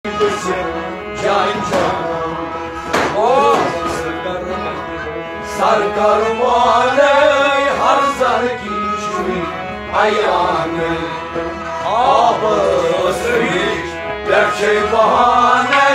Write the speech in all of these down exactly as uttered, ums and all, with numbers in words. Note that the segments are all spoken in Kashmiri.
جان جان۔ او سرکار پانے ہر زر کی چھوئی عیان۔ آبس ہیچ پٮ۪ٹھ چھے بہانے۔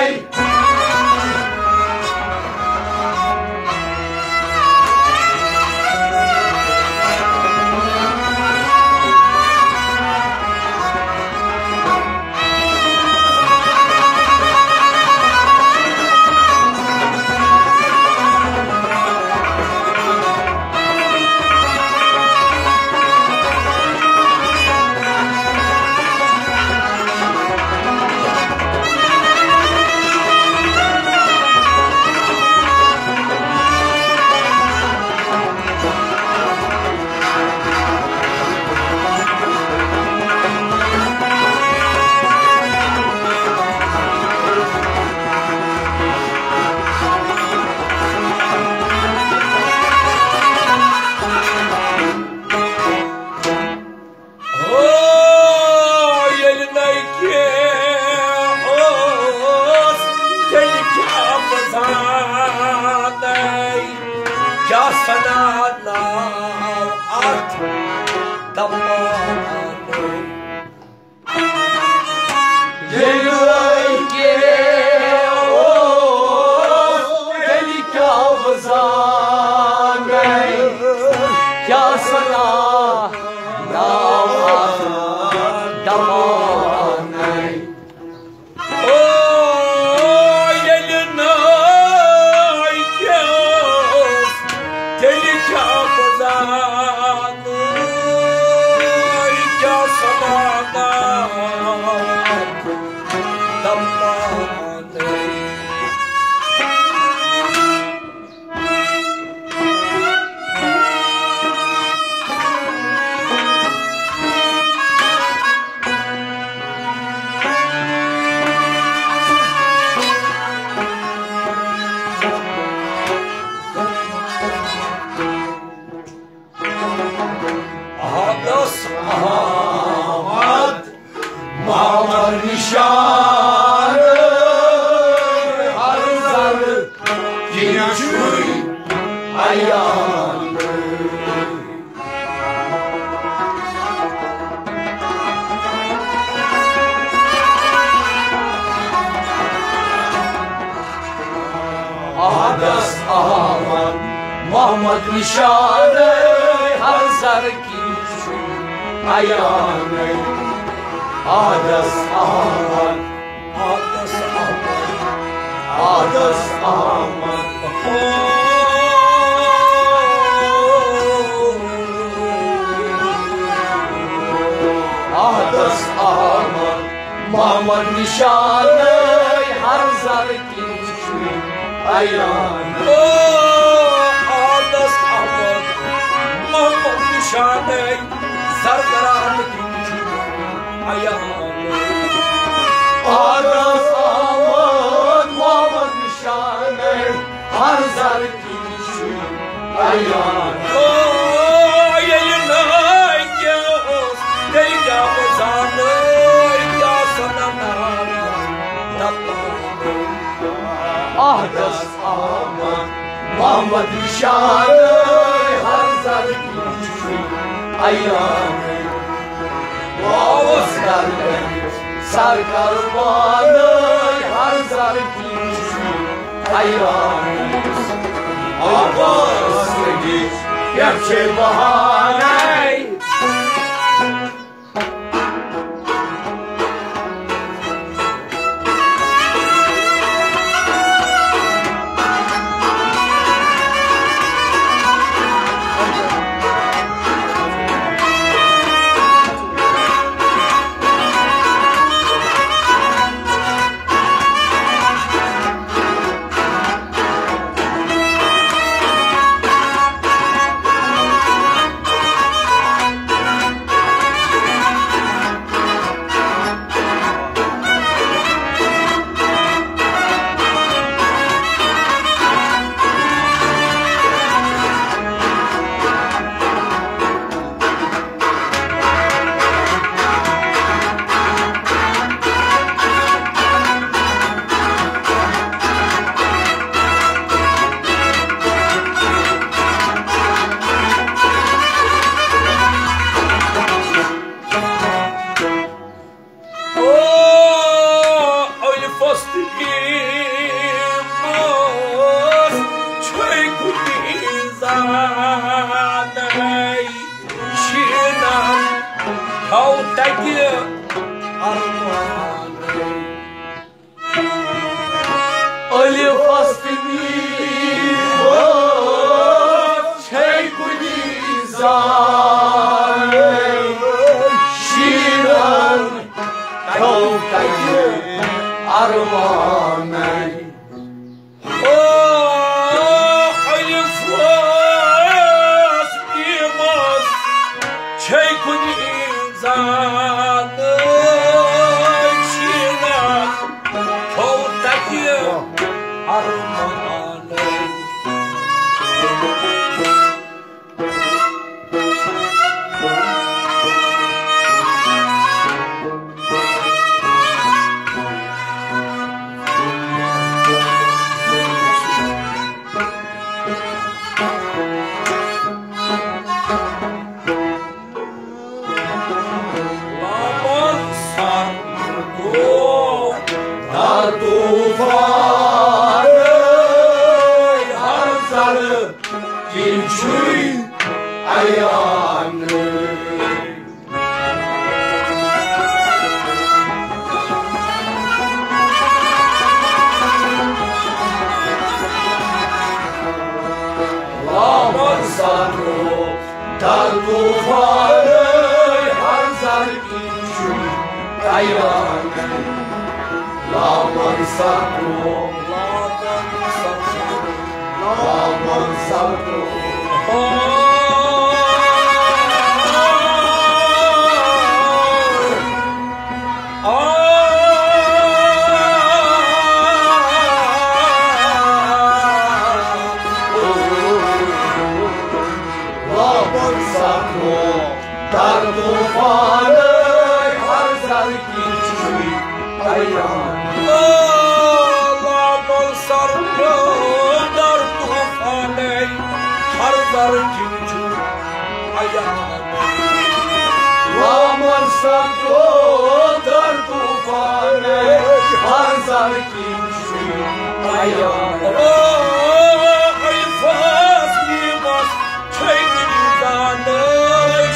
او، ییٚلہِ نَے کینٛہہ اوس، تیٚلہِ کیٛاہ بہٕ زانَے، کیٛاہ سَنا ناو اَتھ دَپان۔ ییٚلہِ نَے کینٛہہ اوس، تیٚلہِ کیٛاہ بہٕ زانَے، کیٛاہ سَنا ناو اَتھ دَپان۔ او، ییٚلہِ نَے کینٛہہ اوس، تیٚلہِ کیٛاہ بہٕ زانَے، کیٛاہ سَنا ناو دَپان۔ احدس احمد محمد نشان، ہر زر کِنۍ چھُے عیان۔ احدس احمد محمد نشان، ہر زر کِنۍ چھُے عیان۔ احدس احمد، احدس احمد، احدس احمد۔ احدس احمد محمد نشان، ہر زر کِنۍ چھُے عیان۔ او، احدس احمد محمد نشان، زر زرات کِنۍ چھُے عیان۔ احدس احمد محمد نشان، ہر زر کِنۍ چھُے عیان۔ او، ییٚلہِ نَے کینٛہہ اوس، تیٚلہِ کیٛاہ بہٕ زانَے، کیٛاہ سَنا ناو دَپان۔ احدس احمد محمد نشان، ہر زر کِنۍ چھُے عیان۔ واوس گردن سرکار پانے، ہر زر کِنۍ چھُے عیان۔ آبس ہیچ پٮ۪ٹھ چھے بہانے۔ چھے کُنہِ زانَے شیٖنَن تھاو تَتہِ ارمانَے۔ الفس تہٕ میٖمس چھے کُنہِ زانَے شیٖنَن تھاو تَتہِ ارمانَے۔ او الفس میٖمس چھے کُنہِ زانَے شیٖنَن تھاو تَتہِ ارمانَے۔ لامن سر گوٚو در طوفانَے، ہر ذرٕ کِنۍ چھُے عیانٕے۔ لامن سر گوٚو در طوفانَے، ہر ذرٕ کِنۍ چھُے عیانٕے۔ لامن سر گوٚو، لامن سر گوٚو، لامن سر گوٚو۔ آ، آ، لامن سر گوٚو در طوفانَے، ہر ذرٕ کِنۍ چھُے عیان۔ لامن سر گوٚو در طوفانَے، ہر ذرٕ کِنۍ چھُے عیان۔ لامن سر گوٚو در طوفانَے، ہر ذرٕ کِنۍ چھُے عیان۔ او الفس میٖمس چھے کُنہِ زانَے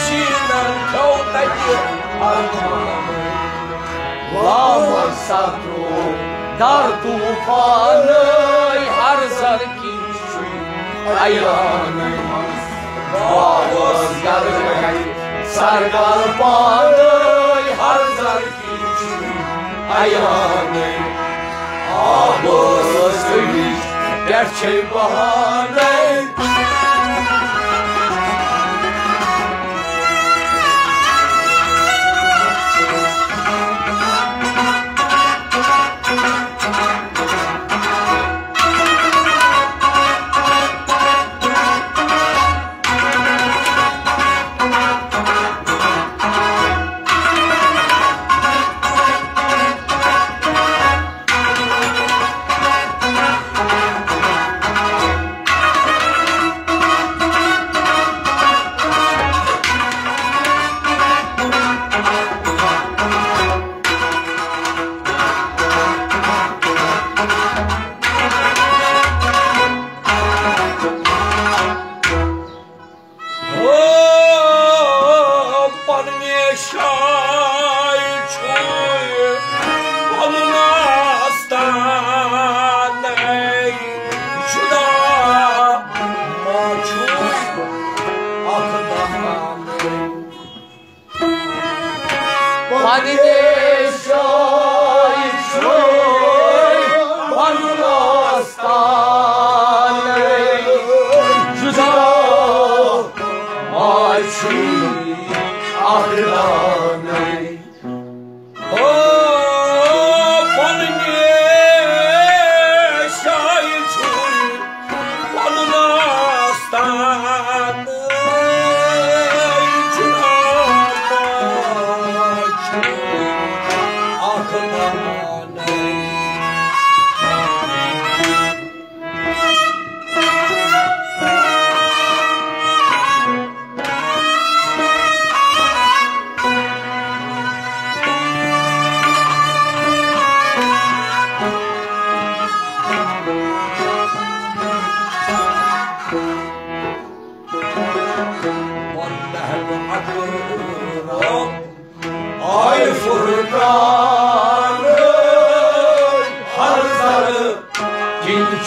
شیٖنَن تھاو تَتہِ ارمانَے۔ لامن سر گوٚو در طوفانَے، ہر ذرٕ کِنۍ چھُے عیانٕے۔ واپس گرٕ گٔے سرگار پانَے، ہر ذرٕ کِنۍ چھُے عیانٕے۔ آبس أمِس پٮ۪ٹھ چھے بہانَے۔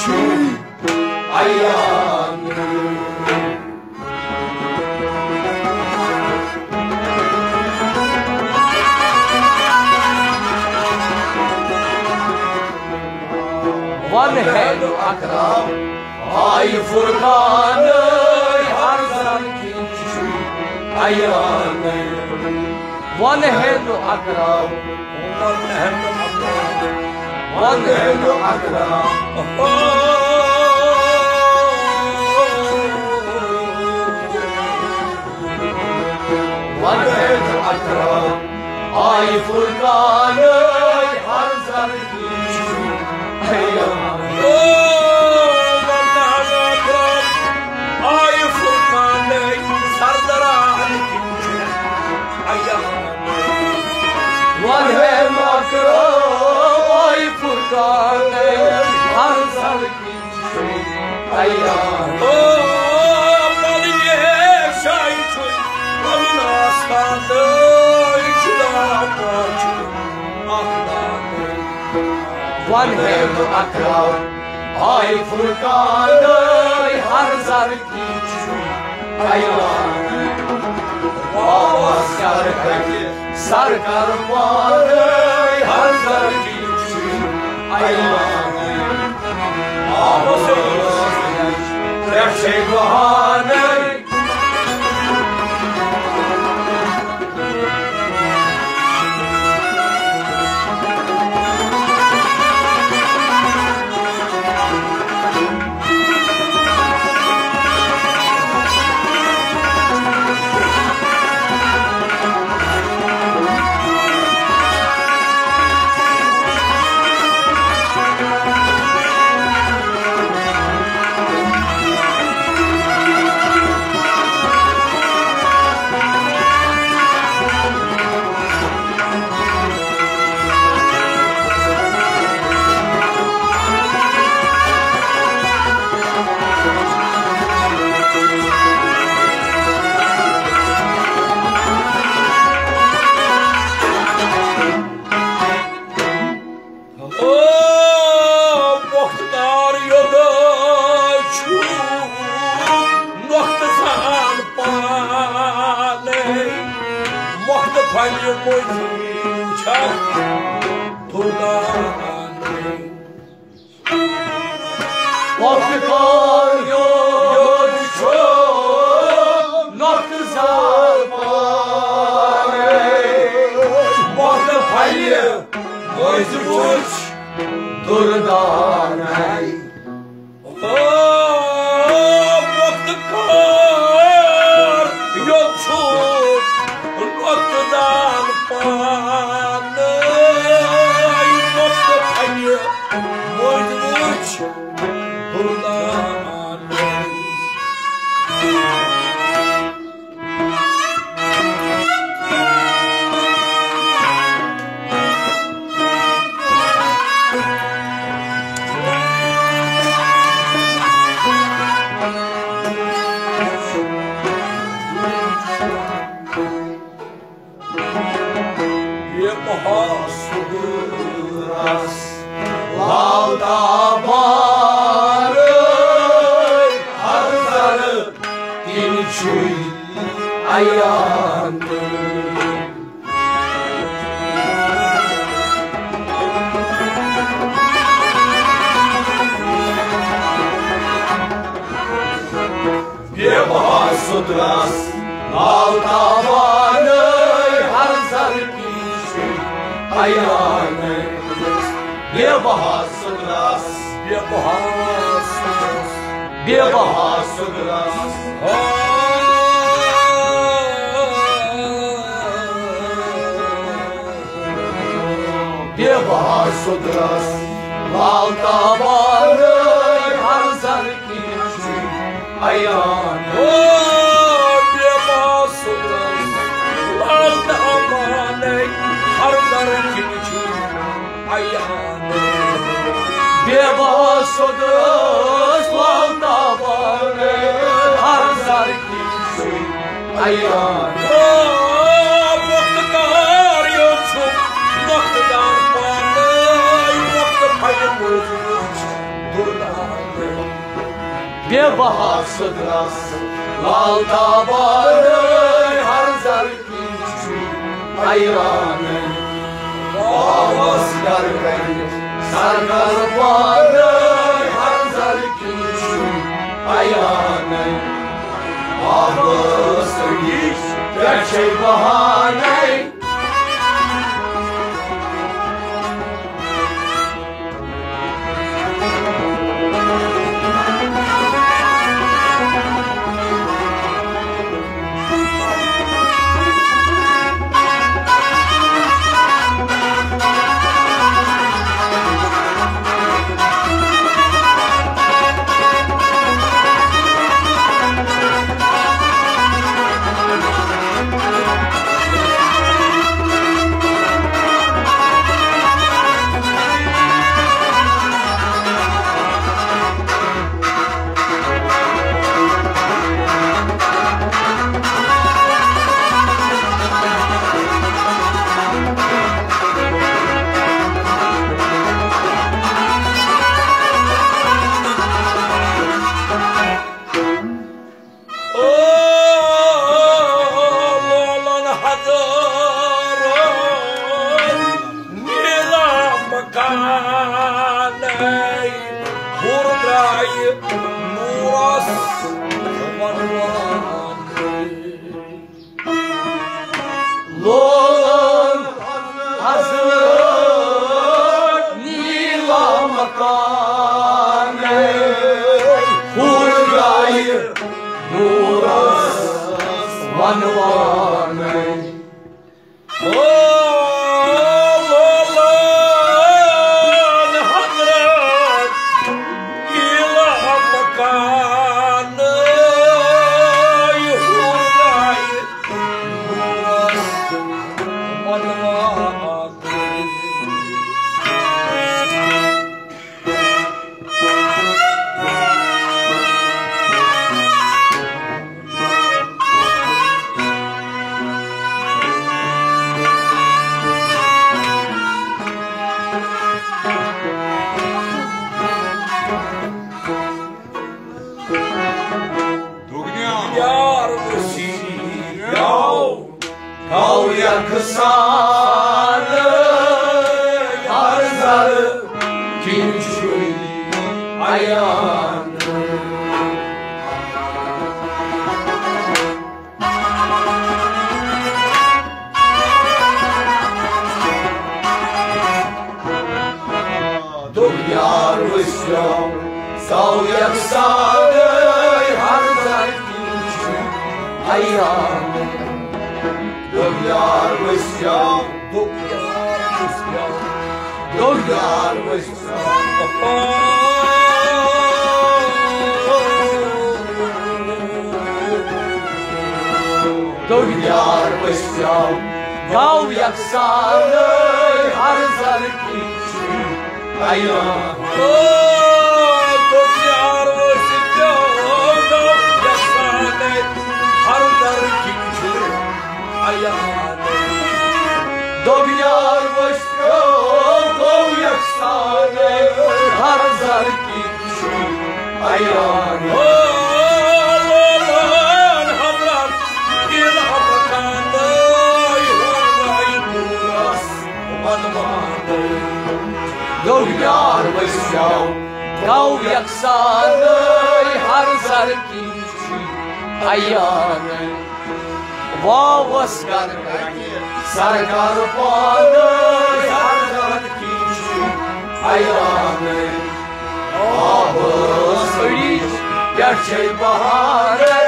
چھُے عیان۔ وَن ہے نہٕ اکرم آیہِ فرقانٕے، ہر زَن کِنۍ چھُے عیانٕے۔ وَن ہے نہٕ اکرم، وَن ہے نہٕ اکرم، وَن ہے نہٕ اکرم۔ وَن ہے نہٕ اکرم آیہِ فرقانٕے، ہر زَن کِنۍ چھُے عیان۔ او، وَن ہے نہٕ اکرم آیہِ فرقانٕے، سردران کِنۍ چھُے عیان۔ وَن ہے نہٕ اکرم آیہِ فرقانٕے، ہر زَن کِنۍ چھُے عیان۔ او، بَل یہِ ہے شاہی چھُے پَنُن آستانٕے، چھُ ناو پاچہِ اکھ دانٕے۔ وَن ہے نہٕ اکرم آیہِ فرقانٕے، ہر زَن کِنۍ چھُے عیان۔ واپس کر اَتہِ سر کر پانَے، ہر زَن کِنۍ چھُے عیان۔ واپس پٮ۪ٹھ چھے بہانَے۔ او، مۄختار یوٚداے چھُ نۄختہٕ زان پانَے، مۄختہٕ پھلہِ مٔنٛزۍ چھا دُردانَے۔ مۄختار یوٚد چھُ نۄختہٕ زان پانَے، مۄختہٕ پھلہِ مٔنٛزۍ وُچھ دُردانَے۔ او، مۄختہٕ کار یوٚد چھُ نۄختہٕ زان پانَے، مۄختہٕ پھلہِ مٔنٛزۍ وُچھ دُردانَے۔ بے بہا سُدرس لال تابان، ہر زَن کِنۍ چھُے عیان۔ بے بہا سُدرس لال تابان، ہر زَن کِنۍ چھُے عیان۔ بے بہا سُدرس، بے بہا سُدرس، بے بہا سُدرس۔ بے بہا سُدرس لال تابان، ہر زَن کِنۍ چھُے عیان۔ او، بے بہا سُدرس لال تابان، ہر زَن کِنۍ چھُے عیان۔ بے بہا سُدرس لال تابان، ہر زَن کِنۍ چھُے عیان۔ او، مۄختہٕ کار یوٚد چھُ نۄختہٕ زان پانَے، مۄختہٕ پھلہِ مٔنٛزۍ وُچھ دُردانَے۔ یہِ بہار سُدرس لال تابان، ہر زر کِنۍ چھُ عیانٕے۔ واوس گرٕ گرِ سرگر پانٕے، ہر زر کِنۍ چھُ عیانٕے۔ واوس أڑِج پٮ۪ٹھ چھے بہانَے۔ لولن حضرت نیلم کانَے، ہُر درٛایہِ نوٗرس وَنوانَے۔ لولن حضرت نیلم کانَے، ہُر درٛایہِ نوٗرس وَنوانَے۔ او لولن حضرت نیلم کانَے، ہُر درٛایہِ نوٗرس وَنوانَے۔ دُنیار وسیع گوٚو یکسان، ہر زر کِنۍ چھُے عیان۔ دُنیار وسیع گوٚو یکسان، ہر زر کِنۍ چھُے عیان۔ دُنیار وسیع، دُنیار وسیع، دُنیار وسیع۔ دُنیار وسیع گوٚو یکسان، ہر زر کِنۍ چھُے عیان۔ او، دُنیار وسیع گوٚو یکسان، ہر زر کِنۍ چھُے عیان۔ دُنیار وسیع گوٚو یکسان، ہر زر کِنۍ چھُے عیان۔ او، لولن حضرت نیلم کانَے، ہُر درٛایہِ نوٗرس وَنوانَے۔ دُنیار وسیع گوٚو یکسان، ہر زر کِنۍ چھُے عیان۔ واوس گرٕ گرِ سرگر پانَے، ہر زر کِنۍ چھُے عیانَے۔ واوس أڑِج پٮ۪ٹھ چھے بہانَے۔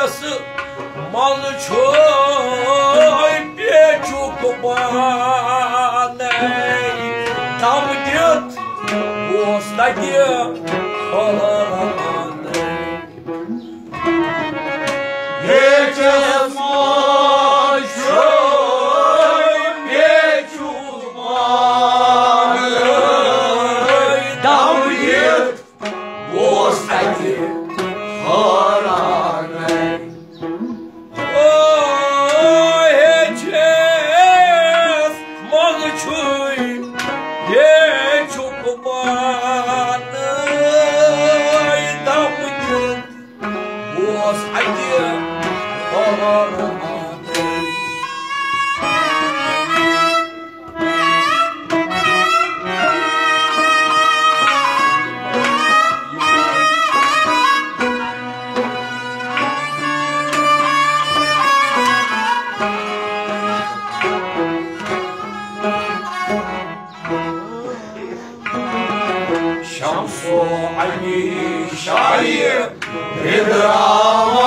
منٛز چھُ پیچُک پانے دم دِتھ اوس تتہِ حٲران۔ پیچس منٛز چھُ پیچُک پانے دم دِتھ اوس اتہِ حٲران۔ او ہیٚچھس منٛز چھُے پیچُک پانے دم دِتھ اوس اتہِ حٲران۔ شمسو امی شایہِ رِدراوان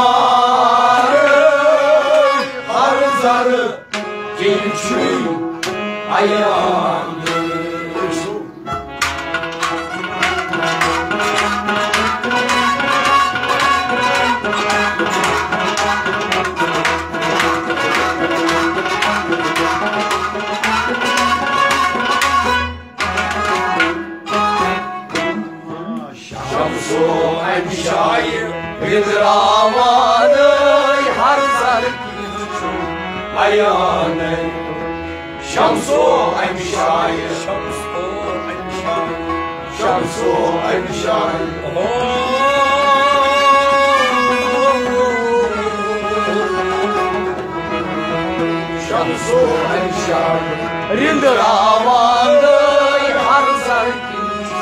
ہر زر کِنۍ چھُے عیان۔ شمسو امہِ جایہِ وِدراوان ہر زر کِنۍ چھُ عیانَے۔ شمسو امہِ جایہِ، شمسو امہِ جایہِ، شمسو امہِ جایہِ۔ شمسو امہِ جایہِ وِدراوان ہر زر کِنۍ چھُ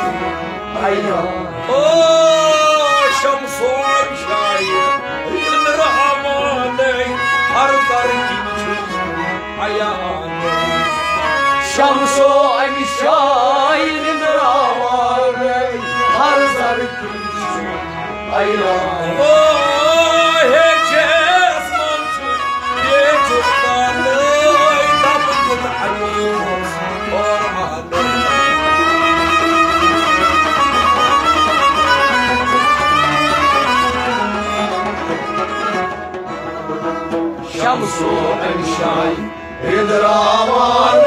عیان۔ او شمسو امہِ جایہِ وِدراوان ہر زر کِنۍ چھُ عیان۔ شمسو امہِ جایہِ وِدراوان ہر زر کِنۍ چھُ عیان۔ او ہیٚچھس منٛز چھُ پیچُک پانے دم دِتھ اتہِ اوس حٲران۔ شمسو امہِ جایہِ وِدراوان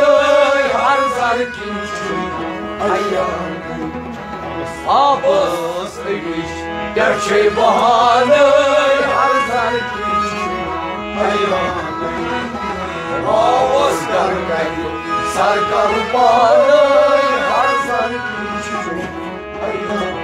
ہر زر کِنۍ چھُ عیان۔ آبس أمِچ پٮ۪ٹھ چھے بہانَے ہر زر کِنۍ چھُ عیان۔ آوس گرٕ کتہِ سر کرٕ پانے ہر زر کِنۍ چھُ عیان۔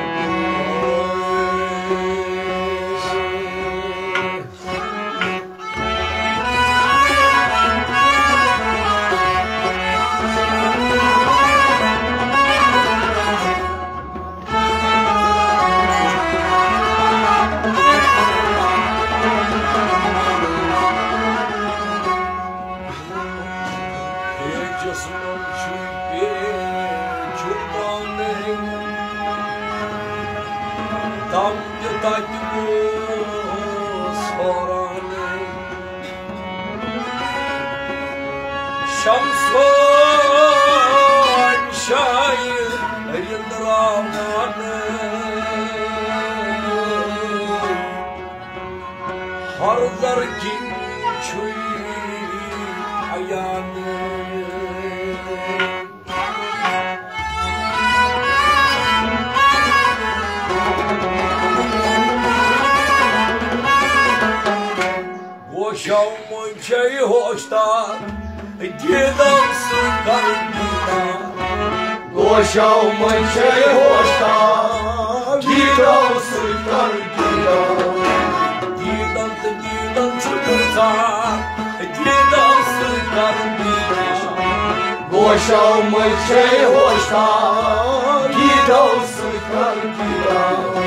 پیچس منٛز چھُ پیچُک پانے دم تہِ تتہِ اوس حٲران۔ شمسو امہِ جایہِ وِدراوان ہر زر کِنۍ چھُے عیان۔ گوشو منٛز چھے ہوشتار دیدن سۭتۍ کرٕ دیدار۔ گوشو منٛز چھے ہوشتار دیدن سۭتۍ کرٕ دیدار۔ دیدن تہٕ دیدن چھُ گُلزار دیدن سۭتۍ کرٕ دیدار۔ گوشو منٛز چھے ہوشتار دیدن سۭتۍ کرٕ دیدار۔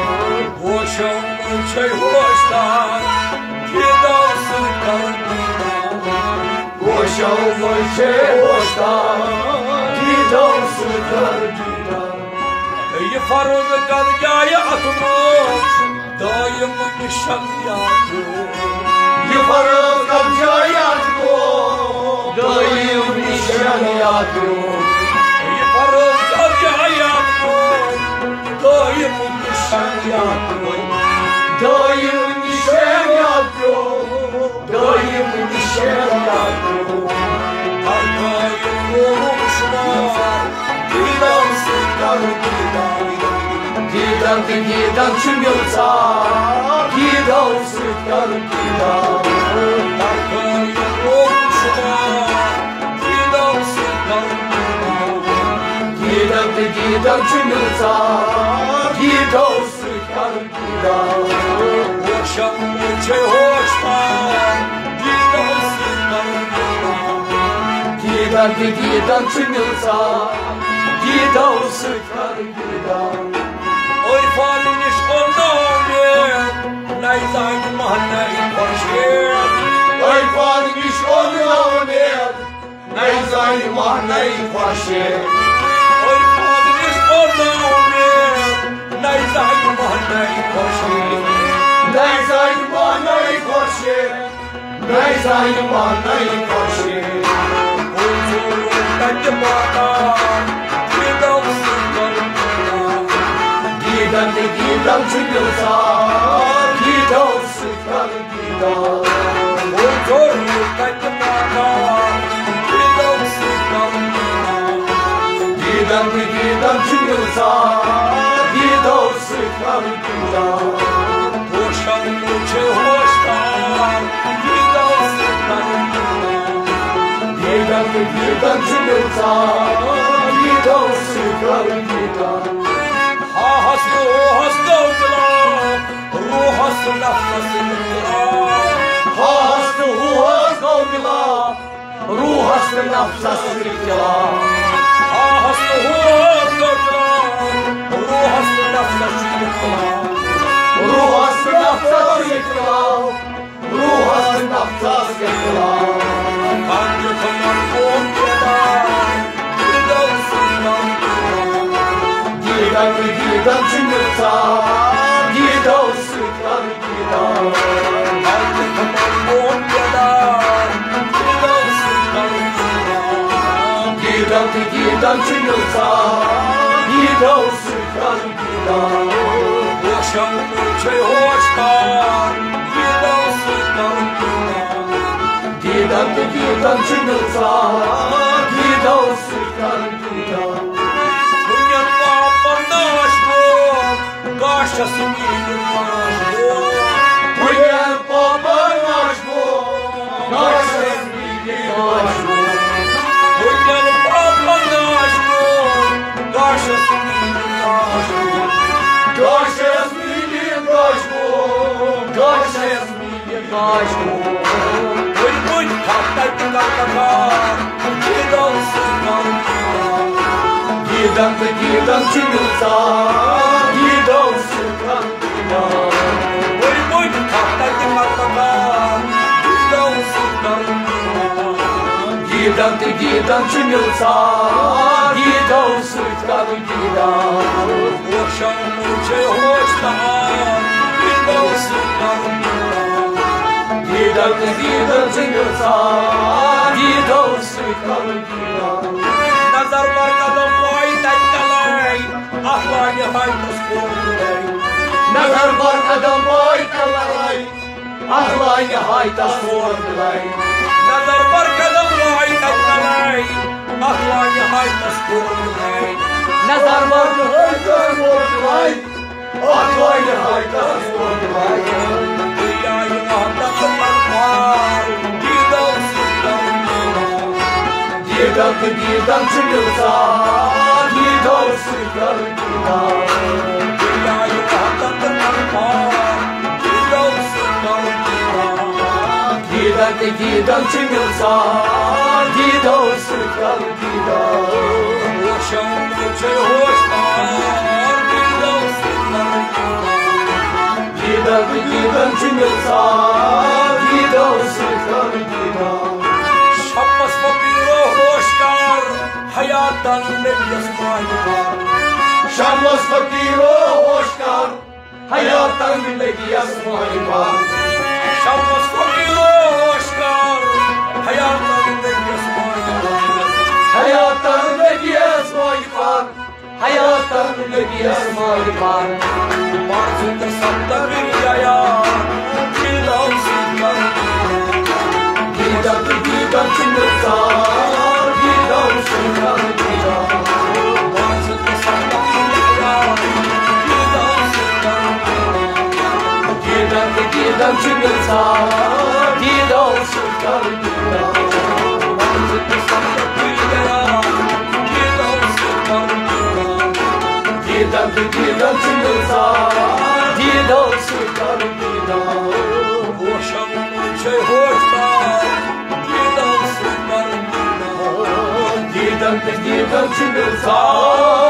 گوشو منٛز چھے ہوشتار دیدن سۭتۍ کرٕ دیدار۔ گوشو منٛز چھے ہوشتار دیدن سۭتۍ کرٕ دیدار۔ یہِ فروز کر جایہِ اتھ منٛز دائم نشان یاد۔ یہ فروغ کم جایات کو۔ دائم نشان یاد کو۔ یہ فروغ کم جایات کو۔ دائم نشان یاد کو۔ دائم نشان یاد کو۔ دائم نشان یاد کو۔ ہر کانٛہہ یہِ کوٚرُکھ شُمار، دیٖدن سۭتۍ کرُن دیٖدار۔ دیٖدن تہٕ دیٖدن چھُ مِلژار، دیٖدن سۭتۍ کرُن دیٖدار۔ ہر کانٛہہ یہِ کوٚرُکھ شُمار، دیٖدن سۭتۍ کرُن دیٖدار۔ دیٖدن تہٕ دیٖدن چھُ مِلژار، دیٖدن سۭتۍ کرُن دیٖدار۔ ہوشن منٛز چھے ہوش تھاوان، دیٖدن سۭتۍ کرُن دیٖدار۔ دیٖدن تہٕ دیٖدن چھُ مِلژار، دیٖدن سۭتۍ کرُن دیٖدار۔ عرفان نِش اوٚن نہٕ مےٚ، نَے زانہِ ماہ نَے خۄشِد۔ عرفان نِش اوٚن نہٕ مےٚ، نَے زانہِ ماہ نَے خۄشِد۔ عرفان نِش اوٚن نہٕ مےٚ، نَے زانہِ ماہ نَے خۄشِد۔ نَے زانہِ ماہ نَے خۄشِد۔ نَے زانہِ ماہ نَے خۄشِد۔ گوٚو ژوٚل تَتہِ پاتا، دیٖدن سۭتۍ کرُن دیٖدار۔ دیٖدن تہٕ دیٖدن چھُ مِلژار، دیٖدن سۭتۍ کرُن دیٖدار۔ گوٚو ژوٚل تَتہِ پاتا، دیٖدن سۭتۍ کرُن دیٖدار۔ دیٖدن تہٕ دیٖدن چھُ مِلژار، دیٖدن سۭتۍ کرُن دیٖدار۔ ہوشن منٛز چھے ہوش تھاوان، دیٖدن سۭتۍ کرُن دیٖدار۔ دیٖدن تہٕ دیٖدن چھُ مِلژار، دیٖدن سۭتۍ کرُن دیٖدار۔ ہاہس تہٕ ہوہس گوٚو مِلاپ، روحس تہٕ نفسس اختلاف۔ ہاہس تہٕ ہوہس گوٚو مِلاپ، روحس تہٕ نفسس اختلاف۔ ہاہس تہٕ ہوہس گوٚو مِلاپ، روحس تہٕ نفسس اختلاف۔ روحس تہٕ نفسس اختلاف۔ روحس تہٕ نفسس اختلاف۔ پنجہِ تِمن قوم بیدار، دیٖدن سۭتۍ کرُن دیٖدار۔ دیٖدن تہٕ دیٖدن چھُ مِلژار، دیٖدن سۭتۍ کرُن دیٖدار۔ پنجہِ تِمن قوم بیدار، دیٖدن سۭتۍ کرُن دیٖدار۔ دیٖدن تہٕ دیٖدن چھُ مِلژار، دیٖدن سۭتۍ کرُن دیٖدار۔ ہوشن منٛز چھے ہوش تھاوان، دیٖدن سۭتۍ کرُن دیٖدار۔ دیٖدن تہٕ دیٖدن چھُ مِلژار، دیٖدن سۭتۍ کرُن دیٖدار۔ کُنٮ۪ن پاپن ناش گوٚو، گاشس میٖٹھۍ ماش گوٚو۔ کُنٮ۪ن پاپن ناش گوٚو، گاشس میٖٹھۍ ماش گوٚو۔ کُنٮ۪ن پاپن ناش گوٚو، گاشس میٖٹھۍ ماش گوٚو۔ گاشس میٖٹھۍ ماش گوٚو، گاشس میٖٹھۍ ماش گوٚو۔ بُنمُت تھپھ تتہِ کتھ کتھ، دیٖدن سۭتۍ کرُن دیٖدار۔ دیٖدن تہٕ دیٖدن چھُ مِلژار، دیٖدن سۭتۍ کرُن دیٖدار۔ بُنمُت تھپھ تتہِ کتھ کتھ، دیٖدن سۭتۍ کرُن دیٖدار۔ دیٖدن تہٕ دیٖدن چھُ مِلژار، دیٖدن سۭتۍ کرُن دیٖدار۔ ہوشن منٛز چھے ہوش تھاوان، دیٖدن سۭتۍ کرُن دیٖدار۔ دیٖدن تہٕ دیٖدن چھُ مِلژار، دیٖدن سۭتۍ کرُن دیٖدار۔ نظر بر قدم وایہِ تتہِ تلے، اتھ لاگہِ ہایتس کھووُر تلے۔ نظر بر قدم وایہِ تلے، اتھ لاگہِ ہایتس کھووُر تلے۔ نظر بر قدم وایہِ تتہِ تلے، اتھ لاگہِ ہایتس کھووُر تلے۔ نظر بر ہایتس کھووُر تلے۔ اتھ لاگہِ ہایتس کھووُر تلے۔ دُنیاہہِ وحدت تہٕ انوار، دیٖدن سۭتۍ کرُن دیٖدار۔ دیٖدن تہٕ دیٖدن چھُ مِلژار، دیٖدن سۭتۍ کرُن دیٖدار۔ دُنیاہہِ وحدت تہٕ انوار، دیٖدن سۭتۍ کرُن دیٖدار۔ دیٖدن تہٕ دیٖدن چھُ مِلژار، دیٖدن سۭتۍ کرُن دیٖدار۔ ہوشن منٛز چھے ہوش تھاوان، دیٖدن سۭتۍ کرُن دیٖدار۔ دیٖدن تہٕ دیٖدن چھُ مِلژار، دیٖدن سۭتۍ کرُن دیٖدار۔ شمس فقیٖرو ہوش کر، حیاتن نبیَس ماہہِ کر۔ شمس فقیٖرو ہوش کر، حیاتن لگیس ماہی پان۔ شمس کو پیلوش کر۔ حیاتن لگیس ماہی پان۔ حیاتن لگیس ماہی پان۔ حیاتن لگیس ماہی پان۔ پانچ سپتہ گیا۔ دیدم سکر۔ دیدم دیدم چنسا۔ دیدم سکر۔ دیدم۔ دیدن تہٕ دیدن چھُ مےٚ ژاہ، دیدن سۭتۍ کَرٕ دیدار۔ دیدن تہٕ دیدن چھُ مےٚ ژاہ، دیدن سۭتۍ کَرٕ دیدار۔ ہوشن منٛز چھے ہوش تار، دیدن سۭتۍ کَرٕ دیدار۔ دیدن تہٕ دیدن چھُ مےٚ ژاہ۔